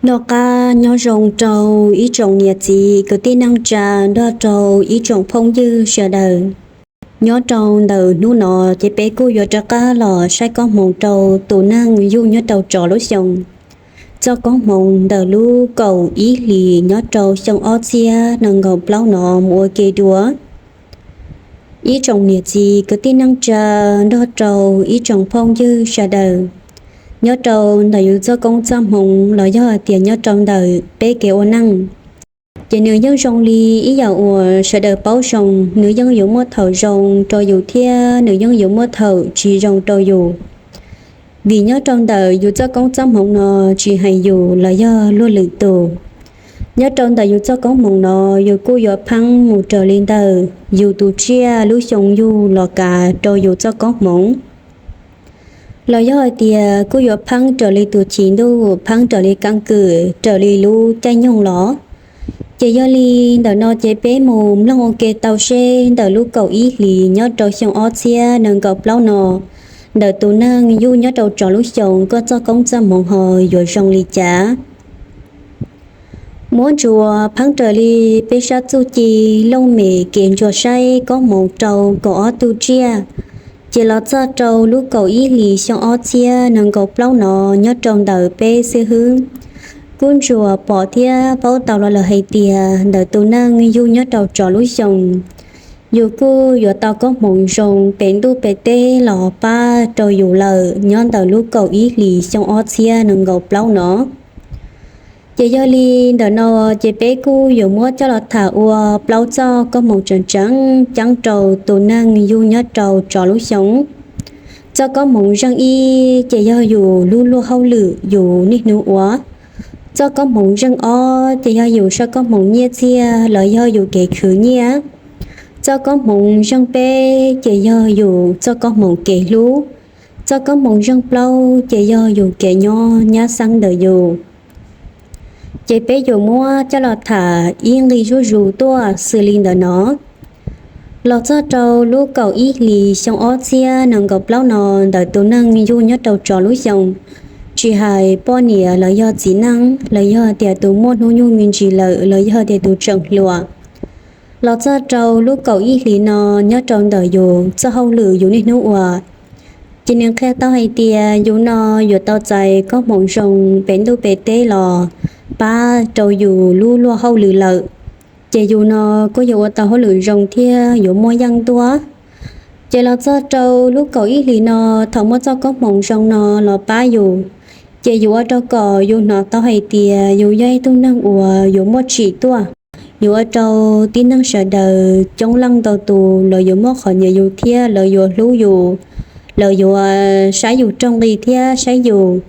Noj qab nyob zoo rau ib tsoom niam txiv kwv tij neej tsa nrog rau ib tsoom phooj ywg sawv daws. Nyob rau ntawm hnub no ces peb kuj yuav rov qab los saib koob hmoov rau tus neeg yug nyob rau tsov lub xyoo. Txoj koob hmoov ntawm lub kaum ib hlis nyob rau xyoo ob txhiab nees nkaum plaub no mus ua ke dua. Ib tsoom niam txiv kwv tij neej tsa nrog rau ib tsoom phooj ywg sawv daws, nyob rau ntawm yus txoj koob txoj hmoov los yog hais tias nyob rau ntawm peb kev ua neej, ces nws yeej zoo li ib yam uas sawv daws paub zoo, nws yeej yuav muaj thaum zoo rau yus thiab nws yeej yuav muaj thaum tsis zoo rau yus. Vim nyob rau ntawm yus txoj koob txoj hmoov no tsis hais yus los yog luag lwm tus. Nyob rau ntawm yus txoj koob hmoov no, yus kuj yuav pheeb mus raws li ntawm yus tus tsiaj lub xyoo yug los kav rau yus txoj koob hmoov. Los yog hais tias kuj yuav pheeb raws li tus chiv ntuj, pheeb raws li keeb kwm, raws li lub caij nyoog los. Ces yog li ntawm no ces peb mus mloog ua ke tau seb ntawm lub kaum ib hlis nyob rau xyoo ob txhiab nees nkaum plaub no, ntawm tus neeg yug nyob rau tsov lub xyoo koj txoj koob txoj hmoov ho yuav zoo li cas. Muab ntsuas pheeb raws li peb sab txuj ci looj mem kev ntsuas saib koob hmoov rau kaum ob tug tsiaj, ces los txog rau lub kaum ib hlis xyoo ob txhiab nees nkaum plaub no nyob rau ntawm peb xib hwb, kuj ntsuas pom thiab paub tau los lawm hais tias ntawm tus neeg yug nyob rau tsov lub xyoo, yus kuj yuav tau koob hmoov zoo pem ntuj pem teb los pab rau yus lawm nyob ntawm lub kaum ib hlis xyoo ob txhiab nees nkaum plaub no. Ces yog li ntawm no ces peb kuj yuav muab coj los tham ua plaub txoj koob hmoov tseem tseem ceeb rau tus neeg yug nyob rau tsov lub xyoo. Txoj koob hmoov zeej ib ces yog yus lub luag hauj lwm yus niaj hnub ua. Txoj koob hmoov zeej ob ces yog yus txoj koob hmoov nyiaj txiag los yog yus kev khwv nyiaj. Txoj koob hmoov zeej peb ces yog yus txoj koob hmoov kev hlub. Txoj koob hmoov zeej plaub ces yog yus kev nyob nyab xeeb ntawm yus. Ces peb yuav muab coj los tham ib nqi zuj zus tuaj xws li ntawm no. Los txog rau lub kaum ib hlis xyoo ob txhiab nees nkaum plaub no, ntawm tus neeg yug nyob rau tsov lub xyoo, tsis hais poj niam los yog txiv neej los yog tias tus muaj hnub nyoog me ntsis lawm los yog tias tus tseem hluas, los txog rau lub kaum ib hlis no, nyob rau ntawm yus txoj hauj lwm yus niaj hnub ua, ces nws qhia tau hais tias yus no yuav tau txais koob hmoov zoo pem ntuj pem teb los pab rau yus lub luag hauj lwm lawm. Ces yus no kuj yuav ua tau hauj lwm zoo thiab yuav muaj yeej tuaj. Ces los txog rau lub kaum ib hlis no, thaum muaj txoj koob hmoov zoo no los pab yus, ces yus ua rau kom yus hnov tau hais tias yus yog ib tug neeg uas yuav muaj tsim tuaj. Yuav ua rau tib neeg sawv daws coob leej ntau tus lawv yuav muaj qhov nyiam yus thiab lawv yuav hlub yus, lawv yuav saib yus raug nqi thiab saib yus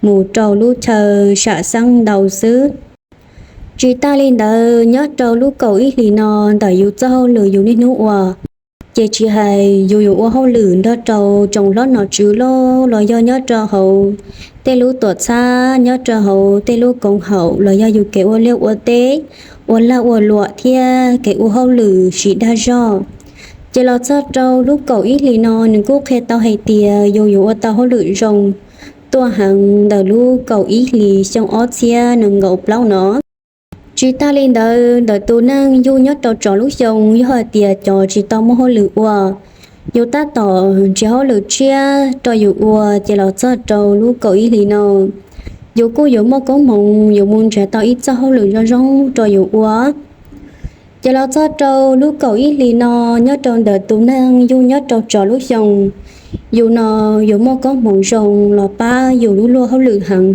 mus rau lub chaw sam xeeb ntau xwb. Tsis tas li ntawd, nyob rau lub kaum ib hlis no, ntawm yus txoj hauj lwm yus niaj hnub ua, ces tsis hais yus yuav ua hauj lwm nrog rau tsoom hlob nom tswv los los yog nyob rau hauv tej lub tuam txhab, nyob rau hauv tej lub koom haum los yog yus kev ua liaj ua teb, ua lag ua luam thiab kev ua hauj lwm sim dag zog, ces los txog rau lub kaum ib hlis no nws kuj qhia tau hais tias yus yuav ua tau hauj lwm zoo tuaj heev ntawm lub kaum ib hlis xyoo ob txhiab nees nkaum plaub no. Tsis tas li ntawd, ntawm tus neeg yug nyob rau tsov lub xyoo yog hais tias cov tsis tau muaj hauj lwm ua, yus tab tom nrhiav hauj lwm tshiab rau yus ua, ces los txog rau lub kaum ib hlis no, yus kuj yuav muaj koob hmoov yus mus nrhiav tau ib txoj hauj lwm zoo zoo rau yus ua. Ces los txog rau lub kaum ib hlis no, nyob rau ntawm tus neeg yug nyob rau tsov lub xyoo, yus no yuav muaj koob hmoov zoo los pab yus lub luag hauj lwm heev.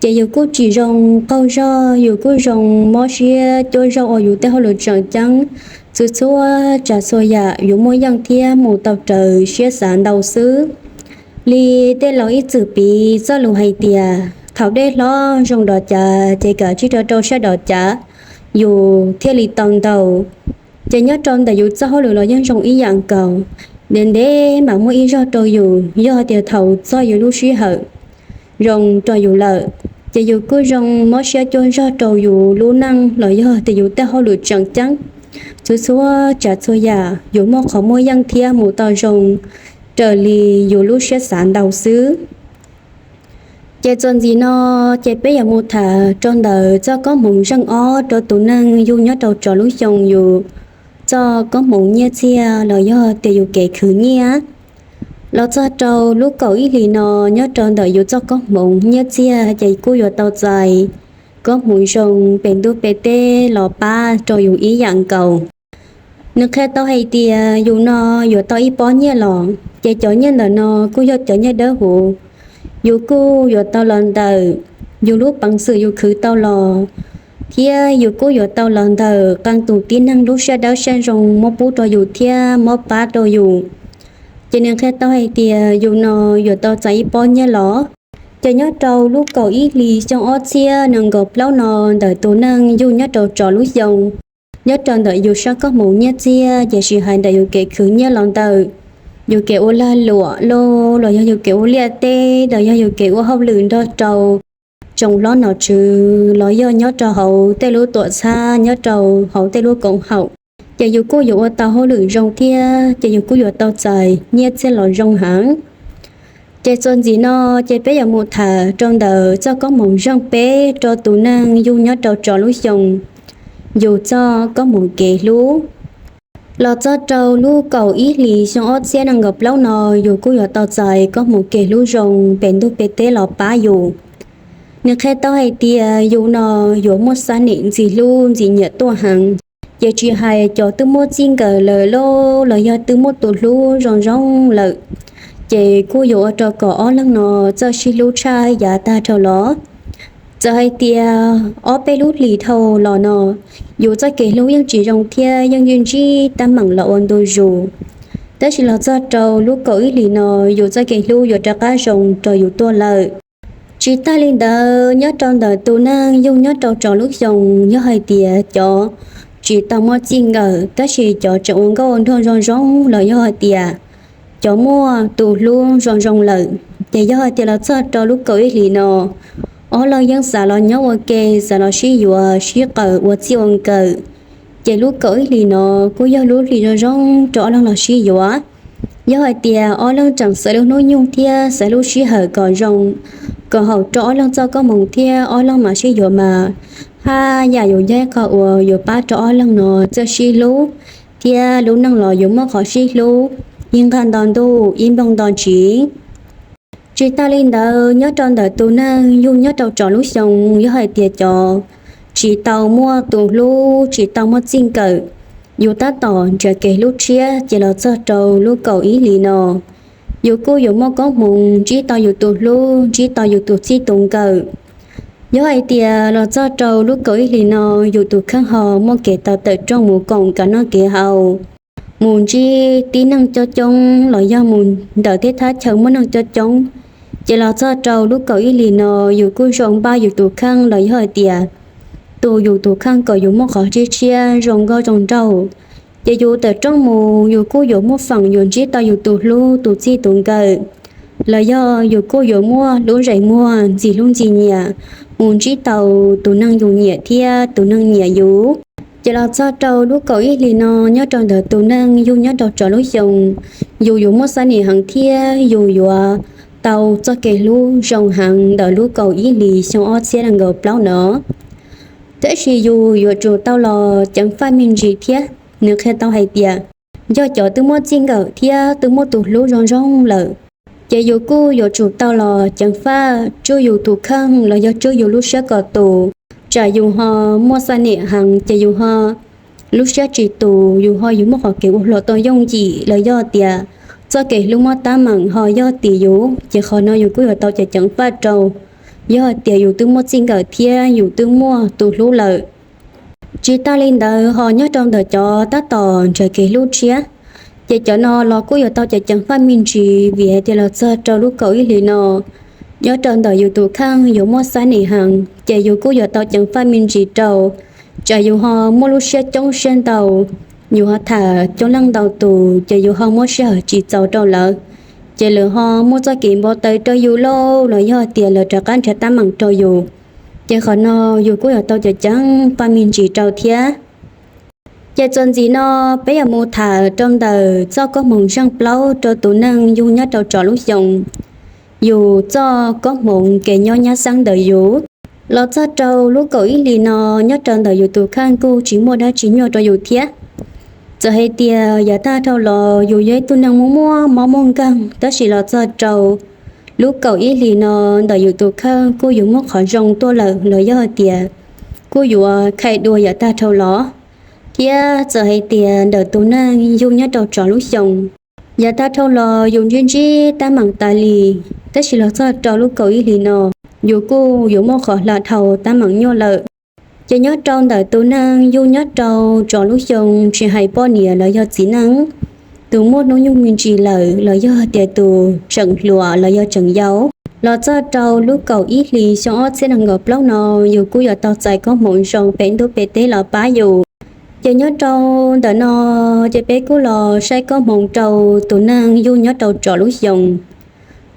Ces yus kuj tsis zoo qaug zog, yus kuj zoo mob siab cuab zog ua yus tej hauj lwm tseem ceeb, txhua txhua tsav txhua yam yuav muaj yeej thiab mus tau raws siab xav ntau xwb. Li tej laus ib txwm piv txoj lus hais tias, thaum dej hlob zoo dov cav ces kav tsij rau rau sab dov cav, yus thiaj li tau ntau. Ces nyob rau ntawm yus txoj hauj lwm los yeej zoo ib yam nkaus, ntev ntev mam muaj ib zog rau yus, yog tias thaum txog yus lub sij hawm zoo rau yus lawm, ces yus kuj zoo mob siab cuag zog rau yus lub neej los yog tias yus tej hauj lwm tseem ceeb. Txhua txhua tsav txhua yam yuav muaj qhov muaj yeej thiab mus tau zoo raws li yus lub siab xav ntau xwb. Ces txuas ntxiv no, ces peb yuav mus tham rau ntawm txoj koob hmoov zeej ob rau tus neeg yug nyob rau tsov lub xyoo yus txoj koob hmoov nyiaj txiag los yog tias yus kev khwv nyiaj. Los txog rau lub kaum ib hlis no, nyob rau ntawm yus txoj koob hmoov nyiaj txiag ces kuj yuav tau txais koob hmoov zoo pem ntuj pem teb los pab rau yus ib yam nkaus. Nws qhia tau hais tias yus no yuav tau ib pob nyiaj los, ces cov nyiaj ntawm no kuj yog cov nyiaj dawb huv. Yus kuj yuav tau los ntawm yus lub peev xwm yus khwv tau los, thiab yus kuj yuav tau los ntawm qee tus tib neeg lub siab dawb siab zoo muab pub rau yus thiab muab pab rau yus. Ces nws qhia tau hais tias yus no yuav tau txais ib pob nyiaj los. Ces nyob rau lub kaum ib hlis xyoo ob txhiab nees nkaum plaub no, ntawm tus neeg yug nyob rau tsov lub xyoo, nyob rau ntawm yus sab koob hmoov nyiaj txiag, ces tsis hais ntawm yus kev khwv nyiaj los ntawm yus kev ua lag luam los los yog yus kev ua liaj teb los yog yus kev ua hauj lwm nrog rau tsoom hlob nom tswv los yog nyob rau hauv tej lub tuam txhab, nyob rau hauv tej lub koom haum, ces yus kuj yuav ua tau hauj lwm zoo thiab ces yus kuj yuav tau txais nyiaj txiag los zoo heev. Ces txuas ntxiv no, ces peb yuav mus tham rau ntawm txoj koob hmoov zeej peb rau tus neeg yug nyob rau tsov lub xyoo, yus txoj koob hmoov kev hlub. Los txog rau lub kaum ib hlis xyoo ob txhiab nees nkaum plaub no, yus kuj yuav tau txais koob hmoov kev hlub zoo pem ntuj pem teb los pab yus. Nws qhia tau hais tias yus no yuav muaj xab nim ntxim hlub ntxim nyiam tuaj heev. Ces tsis hais cov twb muaj txij nkawm lawm los los yog twb muaj tus hlub zoo zoo lawm, ces kuj yuav ua rau kom ob leeg no txawj sib hlub tshaj yav tag dhau los. Txawm hais tias ob peb lub hlis dhau los no, yus txoj kev hlub yeej tsis zoo thiab yeej ntsib ntsib teeb meem los ua ntu zus. Tab sis los txog rau lub kaum ib hlis no, yus txoj kev hlub yuav rov qab zoo rau yus tuaj lawm. Tsis tag li ntawd, nyob rau ntawm tus neeg yug nyob rau tsov lub xyoo, yog hais tias cov tsis tau muaj txij nkawm tab sis cov tseem ua nkauj ua nraug zoo zoo los yog hais tias cov muaj tus hlub zoo zoo lawm, ces yog hais tias los txog rau lub kaum ib hlis no, ob leeg yeej xav los nyob ua ke, xav los sib yuav sib qawm ua txij ua nkawm, ces lub kaum ib hlis no kuj yog lub hlis zoo zoo rau ob leeg los sib yuav. Yog hais tias ob leeg tseem xaiv lub hnub nyoog thiab xaiv lub sij hawm kom zoo, kom haum rau ob leeg txoj koob hmoov thiab ob leeg mam sib yuav mas, haj yam yuav yog ib qho uas yuav pab rau ob leeg no txawj sib hlub, thiab lub neej los yuav muaj qhov sib hlub, ib nqag nto ntuj ib nplooj nto ntsis. Tsis tag li ntawd, nyob rau ntawm tus neeg yug nyob rau tsov lub xyoo, yog hais tias cov tsis tau muaj tus hlub tsis tau muaj txij nkawm, yus tab tom nrhiav kev hlub tshiab, ces los txog rau lub kaum ib hlis no, yus kuj yuav muaj koob hmoov ntsib tau yus tus hlub, ntsib tau yus tus txij tus nkawm. Yog hais tias los txog rau lub kaum ib hlis no, yus tus kheej ho muaj kev tau tawm rooj mus koom kev noj kev haus, mus ntsib tib neeg coob coob los yog mus ntawm tej thaj chaw muaj neeg coob coob, ces los txog rau lub kaum ib hlis no, yus kuj zoo npaj yus tus kheej los yog hais tias tu yus tus kheej kom yus muaj qhov tshiab tshiab zoo nkauj zoo nraug. Ces yus tawm rooj mus, yus kuj yuav muaj feem yuav ntsib tau yus tus hlub tus txij tus nkawm, los yog yus kuj yuav muaj lub zais muag ntxim hlub ntxim nyiam mus ntsib tau tus neeg yus nyiam thiab tus neeg nyiam yus. Ces los txog rau lub kaum ib hlis no, nyob rau ntawm tus neeg yug nyob rau tsov lub xyoo, yus yuav muaj xab nim heev thiab yus yuav tau txoj kev hlub zoo heev ntawm lub kaum ib hlis xyoo ob txhiab nees nkaum plaub no. Tab sis yus yuav tsum tau los ceev faj me ntsis thiab. Nws qhia tau hais tias yog cov twb muaj txij nkawm thiab twb muaj tus hlub zoo zoo lawm, ces yus kuj yuav tsum tau los ceev faj tswj yus tus kheej los yog tswj yus lub siab kom tus, tsam yus ho muaj xab nim heev ces yus ho lub siab tsis tus, yus ho yuav muaj qhov kev ua hluas tau yooj yim los yog tias txoj kev hlub muaj teeb meem ho yog tim yus, ces qhov no yus kuj yuav tau ceev ceev faj rau, yog hais tias yus twb muaj txij nkawm thiab yus twb muaj tus hlub lawm. Tsis tag li ntawd ho nyob rau ntawm cov tab tom nrhiav kev hlub tshiab, ces cov no los kuj yuav tau ceev ceev faj me ntsis vim hais tias los txog rau lub kaum ib hlis no, nyob rau ntawm yus tus kheej yuav muaj xab nim heev, ces yus kuj yuav tau ceev faj me ntsis rau, tsam yus ho muaj lub siab coob siab ntau, yus ho tham coob leej ntau tus, ces yus ho muab sij hawm tsis txaus rau lawv, ces lawv ho muaj txoj kev npau taws rau yus lauj, los yog tias lawv rov qab nrhiav teeb meem rau yus, ces qhov no yus kuj yuav tau ceev ceev faj me ntsis rau thiab. Ces txuas ntxiv no, peb yuav mus tham rau ntawm txoj koob hmoov zeej plaub rau tus neeg yug nyob rau tsov lub xyoo, yus txoj koob hmoov kev nyob nyab xeeb ntawm yus. Los txog rau lub kaum ib hlis no, nyob rau ntawm yus tus kheej kuj tsis muaj dab tsi nyuaj rau yus thiab. Txawm hais tias yav tag dhau los yus yog ib tug neeg muaj muaj mob muaj nkeeg, tab sis los txog rau lub kaum ib hlis no, ntawm yus tus kheej kuj yuav muaj qhov zoo tuaj lawm los yog hais tias kuj yuav khai dua yav tag dhau los. Thiab txawm hais tias ntawm tus neeg yug nyob rau tsov lub xyoo, yav tag dhau los yus ntsib ntsib teeb meem tas li, tab sis los txog rau lub kaum ib hlis no, yus kuj yuav muaj qhov hla dhau teeb meem nyuaj lawm. Ces nyob rau ntawm tus neeg yug nyob rau tsov lub xyoo, tsis hais poj niam los yog txiv neej, tus muaj hnub nyoog me ntsis lawm los yog tias tus tseem hluas los yog tseem yau, los txog rau lub kaum ib hlis xyoo ob txhiab nees nkaum plaub no, yus kuj yuav tau txais koob hmoov zoo pem ntuj pem teb los pab yus. Ces nyob rau ntawm no, ces peb kuj los saib koob hmoov rau tus neeg yug nyob rau tsov lub xyoo.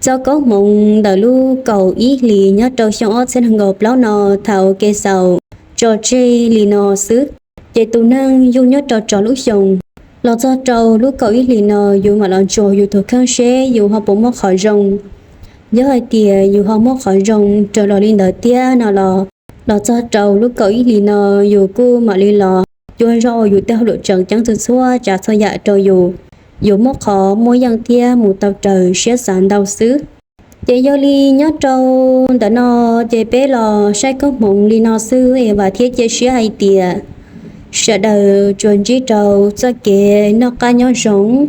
Txoj koob hmoov ntawm lub kaum ib hlis nyob rau xyoo ob txhiab nees nkaum plaub no, thaum ua ke xaus tso tseg li no xwb. Ces tus neeg yug nyob rau tsov lub xyoo, los txog rau lub kaum ib hlis no, yus mam los ntsuas yus tus kheej seb yus ho puas muaj qhov zoo. Yog hais tias yus ho muaj qhov zoo raws los li ntawd thiab no los, los txog rau lub kaum ib hlis no, yus kuj mam li los cuag zoj ua yus tej hauj lwm tseem ceeb txhua txhua tsav txhua yam rau yus, yuav muaj qhov muaj yeej thiab mus tau raws siab xav ntau xwb. Ces yog li nyob rau ntawm no, ces peb los saib koob hmoov li no xwb es vam thiab cia siab hais tias sawv daws tsuas ntsib rau txoj kev noj qab nyob zoo,